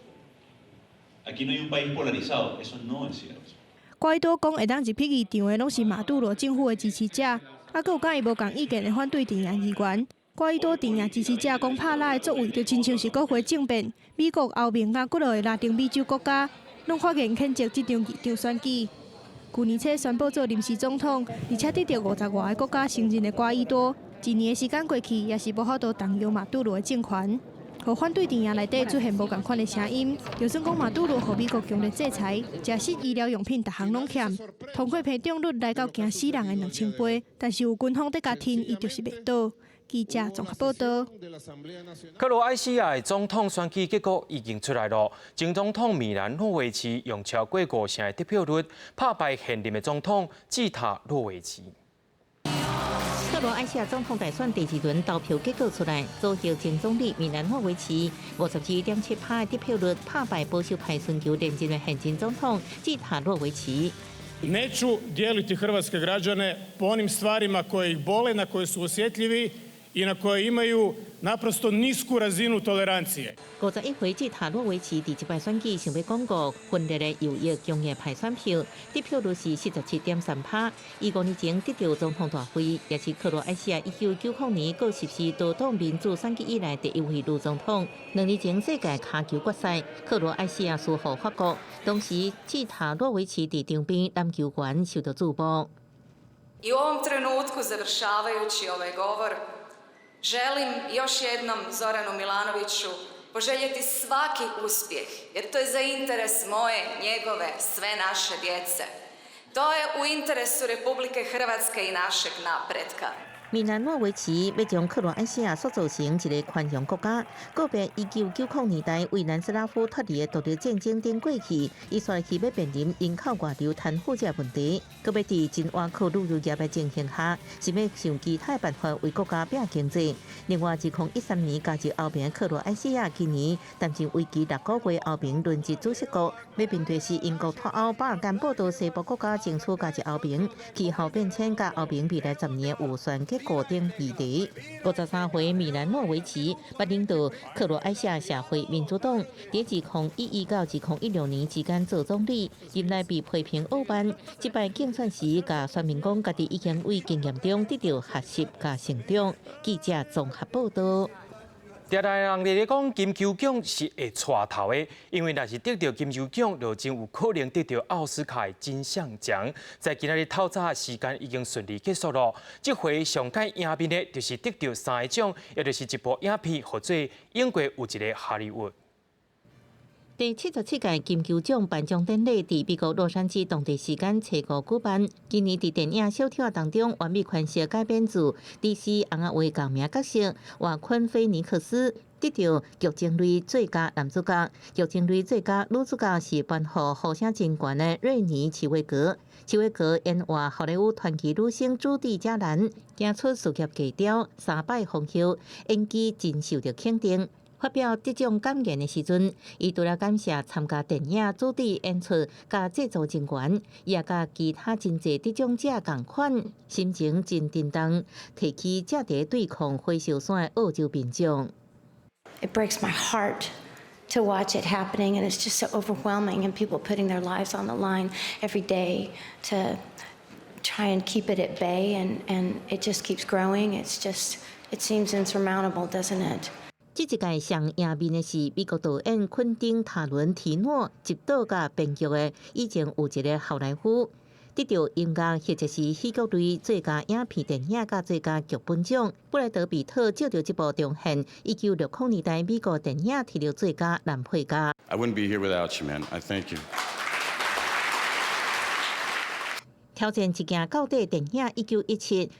Aquí no hay un país polarizado. Eso no es cierto. 瓜伊多講會當入去議場的攏是馬杜羅政府的支持者，啊，閣有佮伊無仝意見的反對陣營議員。瓜伊多陣營支持者講，帕拉的作為就親像是國會政變，美國、歐盟佮幾落个拉丁美洲國家攏發言譴責這場議長選舉。舊年初宣布做臨時總統，而且得著50外个國家承認的瓜伊多，一年的時間過去，也是無法度動搖馬杜羅的政權。予反對陣營內底出現無仝款的聲音，就算講馬杜羅予美國強烈制裁，食食醫療用品逐項攏欠，通貨膨脹率來到驚死人的2000倍，但是有軍方佇共挺，伊就是袂倒。記者綜合報道。克羅埃西亞的總統選舉結果已經出來了，前總統米蘭諾維奇用超過5成的得票率拍敗現任的總統季塔洛維奇。克羅埃西亞總統大選第二輪投票結果出來，左翼前總理米蘭諾維奇57.7%的得票率拍敗保守派尋求連任的現任總統季塔洛維奇。 Neću dijeliti hrvatske građane po onim stvarima koje ih bole, na koje su osjetljivi i na koje imaju naprosto nisku razinu tolerancije。 51歲季塔洛維奇佇這擺選舉想欲鞏固分裂的右翼強硬派選票，得票率是47.3%。伊5年前得著總統大位，也是克羅埃西亞1990年閣實施多黨民主選舉以來第一位女總統。2年前世界跤球決賽，克羅埃西亞輸予法國，當時季塔洛維奇佇場邊籃球員受到注目。 I u ovom trenutku, završavajući ovaj govor, želim još jednom Zoranu Milanoviću poželjeti svaki uspjeh, jer to je za interes moje, njegove, sve naše djece. To je u interesu Republike Hrvatske i našeg napretka. 米蘭諾維奇欲將克羅埃西亞塑造成一个寬容國家，告別1990年代為南斯拉夫脫離的獨立戰爭等過去，伊煞去欲面臨人口外流貪腐這個問題，閣欲佇真倚靠旅遊業的情形下，是欲想其他辦法為國家拼經濟。另外，2013年加入歐盟的克羅埃西亞，今年擔任為期6個月歐盟輪值主席國，欲面對是英國脫歐、巴爾幹半島西部國家爭取加入歐盟、氣候變遷佮歐盟未來10年預算結構等議題。53歲米蘭諾維奇捌領導克羅埃西亞社會民主黨，佇2011到2016年之間做總理，任內被批評傲慢。這擺競選時，共選民講家己已經為經驗中得著學習佮成長。記者綜合報道。常常人佇咧講金球獎是會掣頭的，因為若是得著金球獎，就真有可能得著奧斯卡的金像獎。在今仔日透早的時間已經順利結束囉。這回上蓋贏面的，就是得著三个獎，也就是一部影片，號做《英國有一个哈利沃》。第77屆金球獎頒獎典禮佇美國洛杉磯當地時間初五舉辦。今年佇電影小丑當中，完美詮釋改編自DC尪仔畫共名角色華昆菲尼克斯得著劇情類最佳男主角，劇情類最佳女主角是頒予呼聲真懸的瑞妮齊維格。齊維格演活好萊塢傳奇女星朱蒂嘉蘭，行出事業低調，三擺封后，演技真受著肯定。發表得獎感言的時陣，伊除了感謝參加電影主題演出佮製作人員，伊也佮其他真濟得獎者仝款，心情真沉重，提起正佇對抗火燒山的澳洲民眾。 It breaks my heart to watch it happening, and it's just so overwhelming, and people putting their lives on the line every day to try and keep it at bay, and it just keeps growing. It seems insurmountable, doesn't it? 這一屆上贏面的是美國導演昆汀·塔倫提諾執導佮編劇的《以前有一个好萊塢》，得著音樂或者是戲劇類最佳影片電影佮最佳劇本獎。布萊德彼特藉著這部重現1960年代美國電影，提著最佳男配角。 I wouldn't be here without you, man. I thank you. 挑戰一鏡到底電影《1917》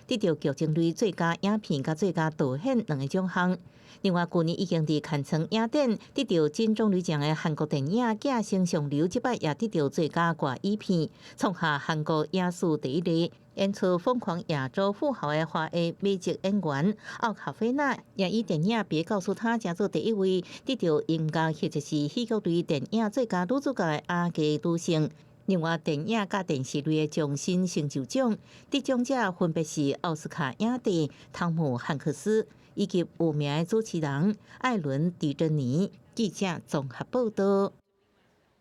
得著劇情類最佳影片佮最佳導演兩个獎項。另外，舊年已經佇坎城影展得著金棕櫚獎的韓國電影《寄生上流》，這擺也得著最佳外語片，創下韓國影史第一例。演出《瘋狂亞洲富豪》的華裔美籍演員奧卡菲娜，也以電影《別告訴他》成做第一位得著音樂或者是戲劇類電影最佳女主角的亞裔女性。另外，電影佮電視類的終身成就獎得獎者分別是奧斯卡影帝湯姆漢克斯以及有名的主持人艾倫·狄珍妮。記者綜合報導。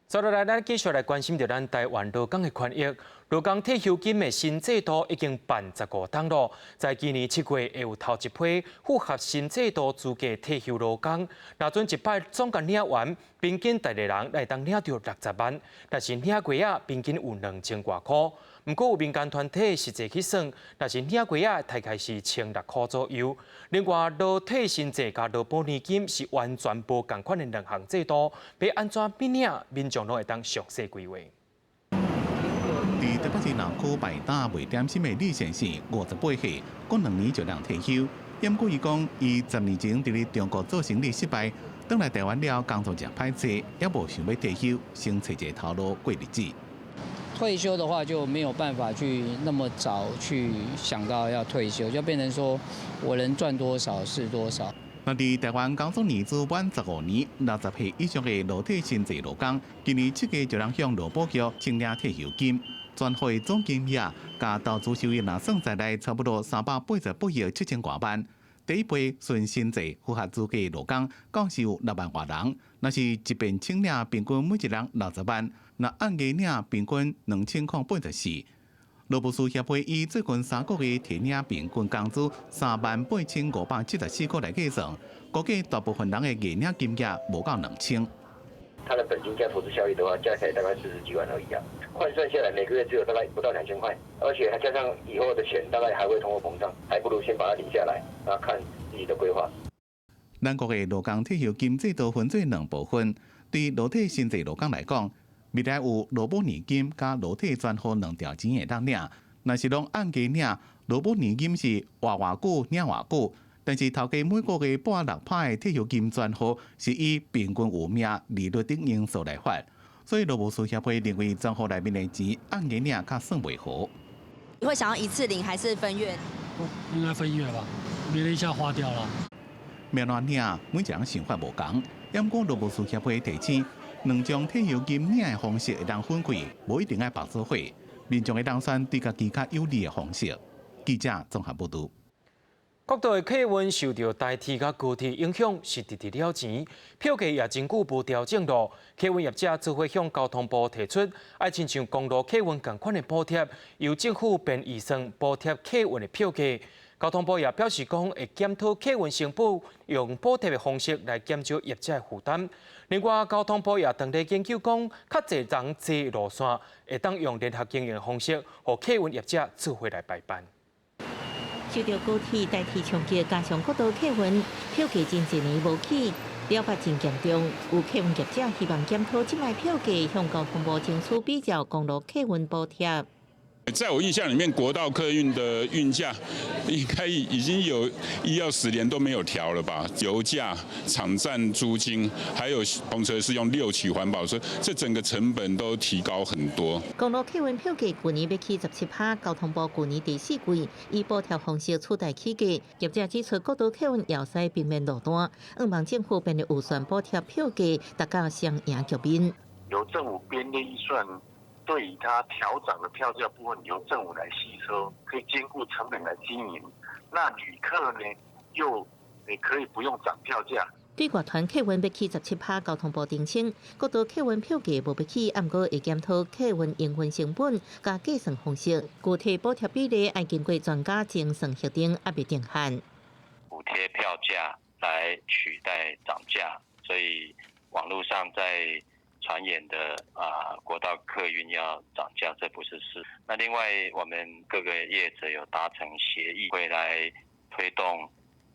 接落來，咱繼續來關心著咱台灣勞工的權益。勞工退休金的新制度已經辦15冬囉，在今年7月會有頭一批符合新制度資格退休勞工。若準一擺總共領完，平均逐个人會當領著60萬，若是領月仔，平均有2000外箍。毋過有民間團體實際去算，若是領月仔，大概是1600箍左右。另外，勞退新制佮勞保年金是完全無仝款的兩項制度，欲按怎比領，民眾攏會當詳細規劃。佇台北市南區擺擔賣點心的李先生，58歲，過2年就通退休。毋過伊講，伊10年前佇咧中國做生意失敗，轉來台灣了，工作誠歹揣，也無想欲退休，先揣一个頭路過日子。退休的話就沒有辦法去那麼早去想到要退休，就變成說我能賺多少是多少。那佇台灣工作年資滿15年，60歲以上的勞退新制勞工，今年7月就通向勞保局申領退休金，全戶總金額佮投資收益若算在內，差不多388億7000外萬。第一批循新制符合資格勞工，到時有6萬外人。若是一遍請領，平均每一人60萬；若按月領，平均2084。勞務師協會以最近3個月提領平均工資38,574塊來計算，估計大部分人的月領金額無到2000。他的本金加投資效益的話，加起來大概40幾萬而已啊。換算下來，每個月只有大概不到2000塊，而且還加上以後的錢，大概還會通貨膨脹，還不如先把它領下來，然後看自己的規劃。咱國的勞工退休金制度分做兩部分，對勞退新制勞工來講，未來有勞保年金佮勞退專戶兩條錢會當領。若是攏按月領，勞保年金是活偌久領偌久，但是頭家每個月撥6%的退休金專戶是以平均餘命利率等因素來發，所以勞務師協會認為專戶內面的錢按月領較算袂好。你會想要一次領還是分月？應該分月吧，免得一下花掉了。欲按怎領，每一人想法無仝。毋過勞務師協會提醒，兩種退休金領的方式會當分開，無一定愛綁做伙。民眾會當選對家己較有利的方式。記者綜合報導。各地的客運受著台鐵佮高鐵影響，是直直了錢，票價也真久無調整囉。客運業者做伙向交通部提出，愛親像公路客運仝款的補貼，由政府編預算補貼客運的票價。交通部也表示講，會檢討客運成本，用補貼的方式來減少業者的負擔。另外，交通部也正咧研究講，較濟人坐路線，會當用聯合經營的方式，予客運業者做伙來排班。受著高鐵代替衝擊，加上國道客運票價近一年無起，了解真嚴重。有客運業者希望檢討這擺票價，向交通部爭取比照公路客運補貼。在我印象裡面，國道客運的運價應該已經有1到10年都沒有調了吧？油價、場站租金，還有公車是用六期環保車，這整個成本都提高很多。公路客運票價舊年欲起17%，交通部舊年第四季以補貼方式取代起價。業者指出，國道客運要塞平面路段，向望政府編列預算補貼票價，達到雙贏局面。由政府編列預算。對於它調漲的票價部分，由政府來吸收，可以兼顧成本來經營。那旅客呢，又也可以不用漲票價。對外團客運欲起17%，交通部澄清，國道客運票價無欲起，毋過會檢討客運營運成本佮計算方式，具體補貼比例愛經過專家精算核定，猶未定案。補貼票價來取代漲價，所以網路上在傳言的啊，國道客運要漲價，這不是事。那另外，我們各個業者有達成協議，會來推動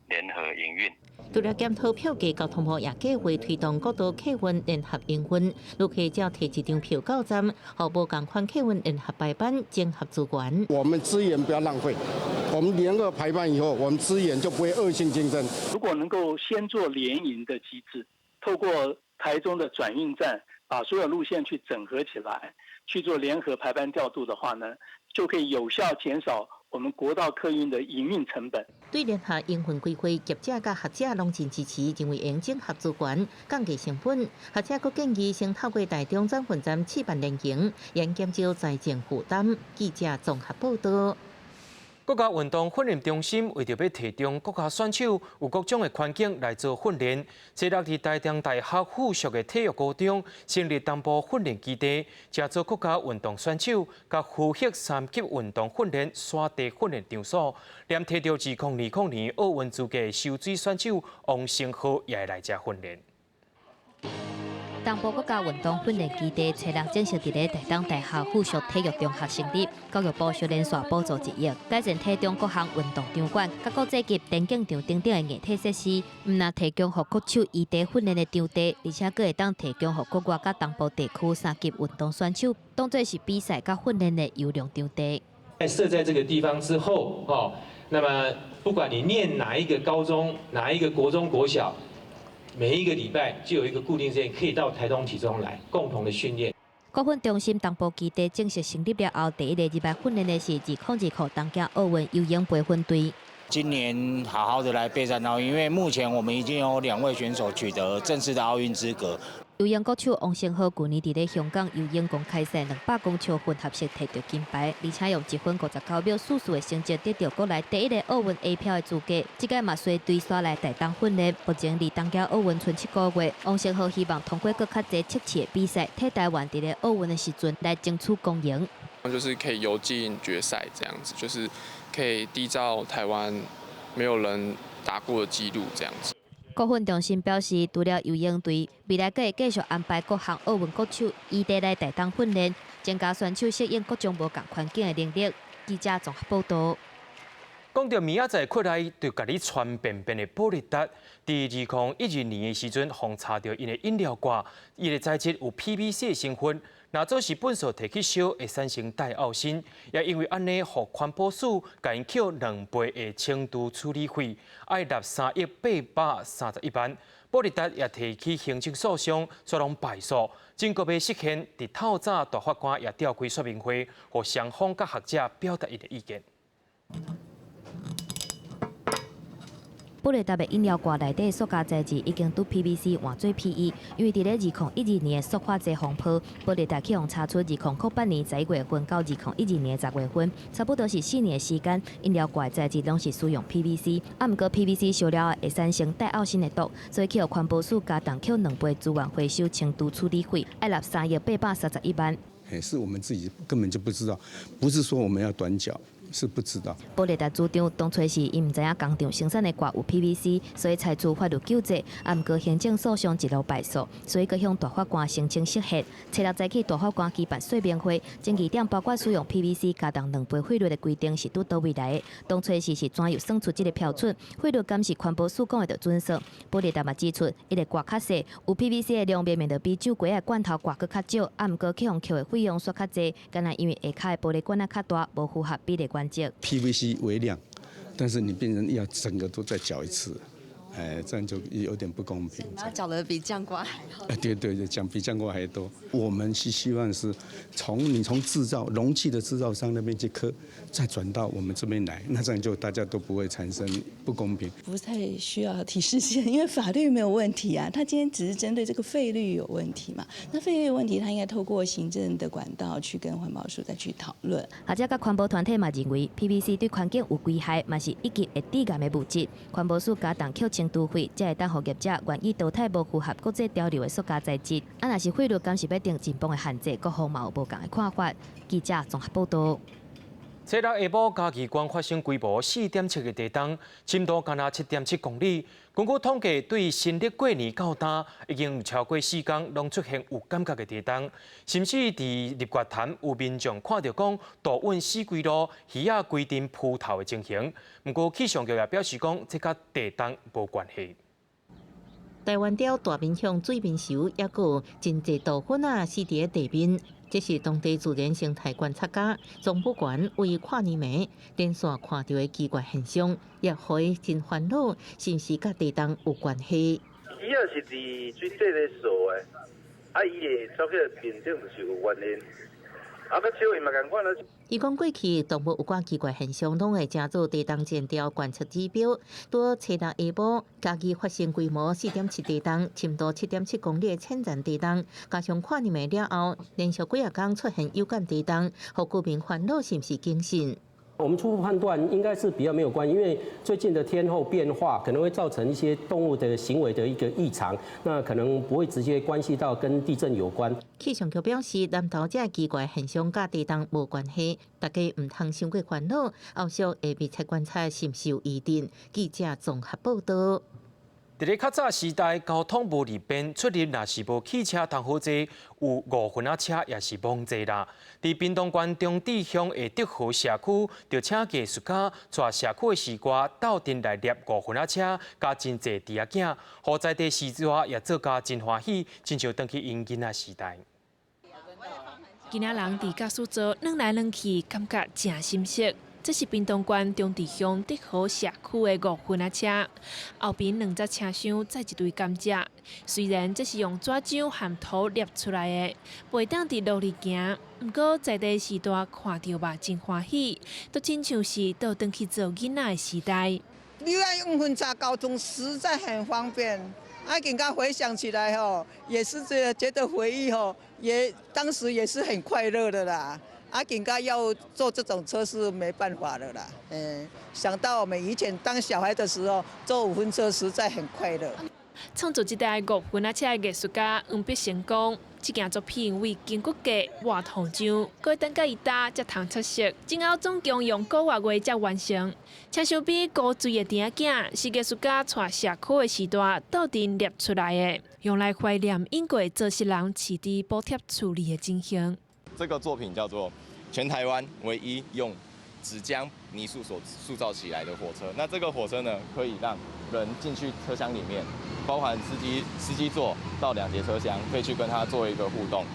聯合營運。除了檢討票價，交通部也計劃推動國道客運聯合營運，旅客只要提一張票到站，予無仝款客運聯合排班整合資源。我們資源不要浪費，我們聯合排班以後，我們資源就不會惡性競爭。如果能夠先做聯營的機制，透過台中的轉運站，把所有路線去整合起來，去做聯合排班調度的話呢，就可以有效減少我們國道客運的營運成本。對聯合營運規劃，業者佮學者攏真支持，認為應整合資源，降低成本。學者閣建議先透過台中轉運站試辦聯營，以減少財政負擔。記者綜合報導。國家運動訓練中心為著欲提供國家選手有各種的環境來做訓練，昨日佇台中大學附屬的體育高中成立東部訓練基地，成做國家運動選手佮符合三級運動訓練山地訓練場所，連提著2020年奧運資格游水選手王昇皓也會來遮訓練。東部國家運動訓練基地，昨日正式佇咧台東大學附屬體育中學成立，教育部小連續補助1億，改善體中各項運動場館、佮國際級田徑場等等的硬體設施，毋但提供予國手異地訓練的場地，而且閣會當提供予國外佮東部地區三級運動選手，當做是比賽佮訓練的優良場地。在設在這個地方之後，哦，那麼不管你念哪一個高中、哪一個國中、國小。每一個禮拜就有一個固定時間，可以到台東體中來共同的訓練。國訓中心東部基地正式成立了後，第一個入來訓練的是2024東京奧運游泳培訓隊。今年好好的來備戰奧運，因為目前我們已經有兩位選手取得正式的奧運資格。游泳國手王昇皓舊年佇咧香港游泳公開賽200公尺混合式摕著金牌，而且用1分59秒44的成績得著國內第一個奧運 A 票的資格。這屆嘛隨隊煞來台東訓練，目前離東京奧運賰7個月，王昇皓希望通過閣較濟測試的比賽，替台灣佇咧奧運的時陣來爭取光榮。就是可以游進決賽，這樣子，就是可以締造台灣沒有人打過的紀錄，這樣子。國訓中心表示，除了游泳隊，未來閣會繼續安排各項奧運國手異地來台東訓練，增加選手適應各種無仝環境的能力。記者綜合報導。講著明仔載過來就共你傳便便的保力達，佇2012年的時陣，予查著𪜶的飲料罐，伊的材質有 PVC 的成分，若做是糞埽提去燒，會產生戴奧辛，也因為按呢，予環保署共𪜶扣2倍的清除處理費，愛納3億831萬。保力達也提起行政訴訟，煞攏敗訴。整個欲釋憲，佇透早大法官也召開說明會，予雙方佮學者表達𪜶的意見。保力達的飲料罐內底塑膠材質已經對 PVC 換做 PE，因為佇咧2012年的塑化劑風波，保力達去予查出2008年11月份到2012年10月份，差不多是4年的時間，飲料罐材質攏是使用 PVC，啊，毋過 PVC 燒了後會產生戴奧辛的毒，所以去予環保署加重扣2倍資源回收清除處理費，愛納3億831萬。哎，是我們自己根本就不知道，不是說我們要短繳。是不知道。保力達主張，當初時𪜶毋知影工廠生產的罐有 PVC，所以採取法律救濟。啊，毋過行政訴訟一路敗訴，所以閣向大法官申請釋憲。初六早起，大法官舉辦說明會，爭議點包括使用 PVC 加重兩倍費率的規定是佇佗位來的？當初時是怎樣算出這個標準？費率敢是環保署講的就準算？保力達嘛指出，伊的罐較細，有 PVC 的量明明就比酒瓜的罐頭罐閣較少，啊，毋過去予扣的費用煞較濟，敢若因為下跤的玻璃罐仔較大，無符合比例原則。 PVC 微量，但是你變成要整個都再繳一次，哎，這樣就有點不公平。那繳的比醬瓜還好。哎，對對對，講比醬瓜還多。我們是希望是從你從製造容器的製造商那邊去課，再轉到我們這邊來，那這樣就大家都不會產生不公平。不太需要提釋憲，因為法律沒有問題啊。他今天只是針對這個費率有問題嘛？那費率有問題，他應該透過行政的管道去跟環保署再去討論。學者佮環保團體嘛認為，PVC 對環境有危害，嘛是一級會致癌的物質。環保署加重扣清除費，才會當予業者願意淘汰無符合國際潮流的塑膠材質。啊，若是費率敢是欲定真磅的限制，各方嘛有無仝的看法。記者綜合報導。昨日下晡，嘉義縣發生規模4.7的地動，深度干焦7.7公里。根據統計，對新曆過年到今，已經有超過4工攏出現有感覺的地動，甚至佇日月潭有民眾看著講渡運死歸路魚仔規陣浮頭的情形。毋過氣象局也表示講，這佮地動無關係。台灣鵰大面向水面泅，抑閣有真濟豆粉仔死佇咧地面。這是當地自然生態觀察家莊寶權為跨年暝連續看著的奇怪現象，也予伊真煩惱，是毋是佮地動有關係？魚仔是佇水底咧踅的，啊，伊會走去面頂，就是有原因。啊，佮笑伊嘛仝款啊。伊講過去動物有寡奇怪現象，攏會成做地動前兆觀測指標。拄初六下晡，嘉義發生規模4.7地動、深度7.7公里的淺層地動，加上跨年暝了後，連續幾仔工出現有感地動，予居民煩惱是毋是警訊？我們初步判斷應該是比較沒有關係，因為最近的天候變化可能會造成一些動物的行為的一個異常，那可能不會直接關係到跟地震有關。氣象局表示，南投這奇怪現象佮地動無關係，大家毋通傷過煩惱，後續會密切觀察是毋是有餘震。記者綜合報道。佇咧較早時代，交通無利便，出入若是無汽車通好坐，有五分仔車也是罔濟啦。佇屏東縣長治鄉的德和社區，就請藝術家帶社區的序歌鬥陣來捏五分仔車，佮真濟豬仔囝，予在地序歌也做甲真歡喜，親像轉去𪜶囡仔時代。囡仔人佇駕駛座轉來轉去，感覺誠心適。這是屏東縣長治鄉德和社區的五分仔車，後邊兩節車廂載一堆甘蔗。雖然這是用紙漿和土捏出來的，袂當佇路裡行，毋過在地序大看著嘛真歡喜，都親像是倒轉去做囡仔的時代。你愛五分車交通實在很方便，啊，更加回想起來吼，也是這覺得回憶吼，也當時也是很快樂的啦。啊，更加要坐這種車是沒辦法的啦。嗯，想到我們以前當小孩的時候，坐五分車實在很快樂。創作這台五分仔車的藝術家黃必成講，這件作品為筋骨架活銅漿，閣等甲伊焦才通出色。前後總共用九個月才完成。車廂邊古錐的甜仔囝是藝術家帶社區的序大鬥陣捏出來的，用來懷念英國做事人飼豬補貼處理的情形。這個作品叫做全台灣唯一用紙漿泥塑所塑造起來的火車。那這個火車呢，可以讓人進去車廂裡面，包含司機、司機座到兩節車廂，可以去跟他做一個互動。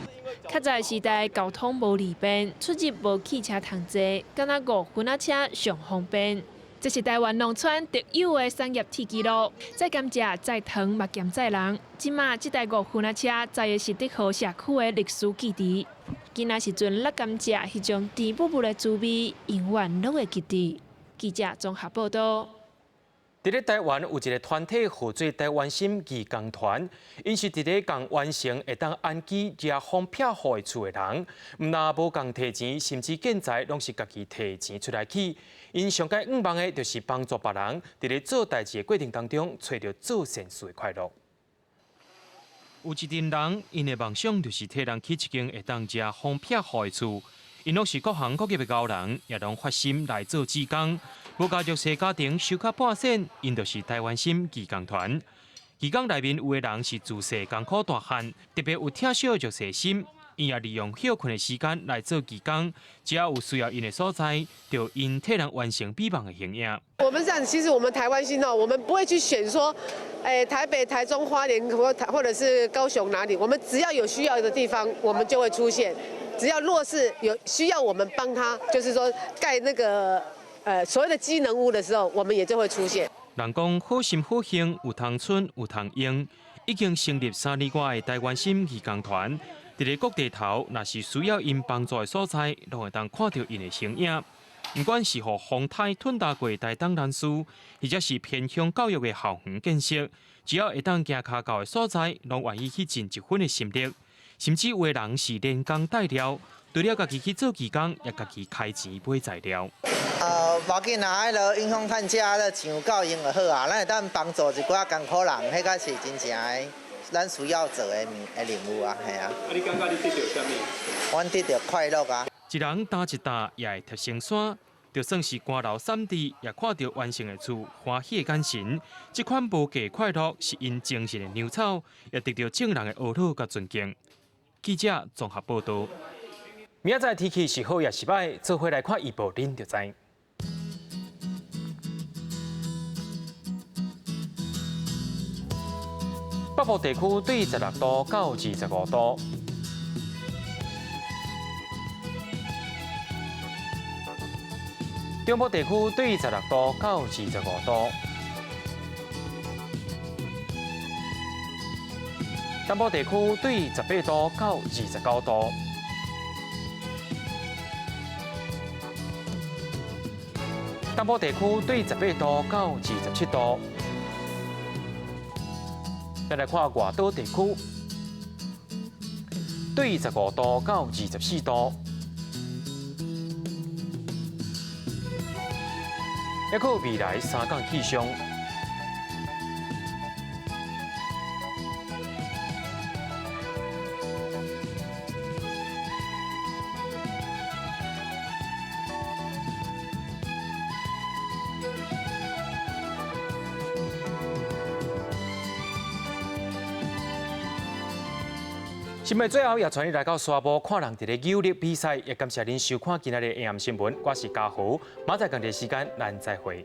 較早時代交通無利便，出入無汽車通坐，敢若五分仔車上方便。這是台灣農村特有的產業鐵支路，載甘蔗、載糖嘛兼載人。這馬這台五分仔車載的是德和社區的歷史記憶。囡仔時陣搦甘蔗，彼種甜滗滗的滋味，永遠攏會記得。記者綜合報道。佇咧台灣有一個團體號做台灣心義工團，𪜶是佇咧共完成會當安居遮風避雨的厝的人，毋但無共提錢，甚至建材攏是家己提錢出來起。𪜶上蓋向望的，就是幫助別人佇咧做代誌的過程當中，揣著做善事的快樂。有一陣人，𪜶的夢想就是替人起一間會當遮風避雨的厝。𪜶攏是各行各業的高人，也攏發心來做志工。無共弱勢家庭收較半仙，𪜶就是台灣心義工團。義工內面有的人是自細艱苦大漢，特別有疼惜弱勢心，𪜶也利用歇睏的時間來做義工。只要有需要𪜶的所在，就𪜶替人完成美夢的形影。我們這樣，其實我們台灣心哦，我們不會去選說，欸，台北、台中、花蓮或者是高雄哪裡，我們只要有需要的地方，我們就會出現。只要弱勢有需要我們幫他，就是說蓋那個所謂的機能屋的時候，我們也就會出現。人講好心好行，有通賰有通用，已經成立3年外的台灣心義工團，佇咧各地頭，若是需要𪜶幫助的所在，攏會當看著𪜶的身影。毋管是予風颱吞焦過台東南勢，或者是偏鄉教育的校園建設，只要會當行跤到的所在，攏願意去盡一份的心力。甚至有的人是連工帶料，除了家己去做義工，也家己開錢買材料。無要緊啊，彼落影響趁食，彼錢有夠用就好啊。咱會當幫助一寡艱苦人，彼個是真正的咱需要做的物的任務啊，係啊。啊，你感覺你得著啥物？阮得著快樂啊。一人擔一擔，也會貼成山，就算是寒流散佇，也看著完成的厝，歡喜的眼神。這款無價快樂，是𪜶精神的糧草，也得著眾人的呵咾佮尊敬。記者綜合報道。明仔載天氣是好抑是䆀，做伙來看預報，恁就知。北部地區對16度到25度。中部地區對16度到25度。南部地區對18度到29度。東部地區對18度到27度。再來看外島地區，對15度到24度。抑閣未來三天氣象。新聞最後也帶你來到沙埔看人佇咧扭力比賽，也感謝恁收看今仔日的 AM 新聞，我是嘉豪，明仔載仝時間咱再會。